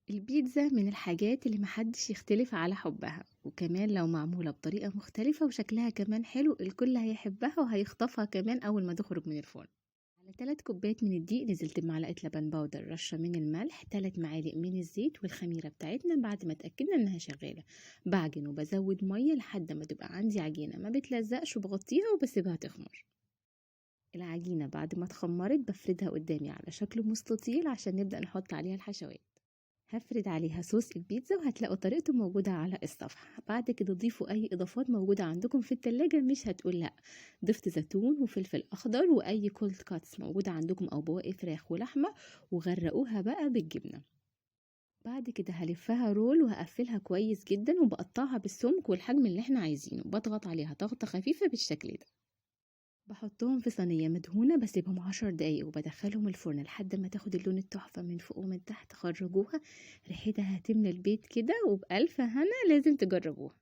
البيتزا من الحاجات اللي محدش يختلف على حبها، وكمان لو معمولة بطريقة مختلفة وشكلها كمان حلو الكل هيحبها وهيخطفها كمان أول ما تخرج من الفرن. على 3 كوبايات من الدقيق نزلت بمعلقة لبن بودر، رشة من الملح، 3 معالق من الزيت والخميرة بتاعتنا بعد ما اتأكدنا انها شغالة. بعجن وبزود مية لحد ما تبقى عندي عجينة ما بتلزقش، وبغطيها وبسيبها تخمر. العجينة بعد ما اتخمرت بفردها قدامي على شكل مستطيل عشان نبدأ نحط عليها الحشوات. هفرد عليها صوص البيتزا وهتلاقوا طريقته موجودة على الصفحة. بعد كده ضيفوا أي إضافات موجودة عندكم في التلاجة، مش هتقول لأ. ضفت زيتون وفلفل أخضر وأي cold cuts موجودة عندكم أو بواقي فراخ ولحمة، وغرقوها بقى بالجبنة. بعد كده هلفها roll وهقفلها كويس جدا، وبقطعها بالسمك والحجم اللي احنا عايزينه. بضغط عليها ضغطة خفيفة بالشكل ده. بحطهم في صينية مدهونة، بسيبهم 10 دقايق وبدخلهم الفرن لحد ما تاخد اللون التحفة من فوق ومن تحت. خرجوها ريحتها هتملى البيت كده، وبألف هنا لازم تجربوها.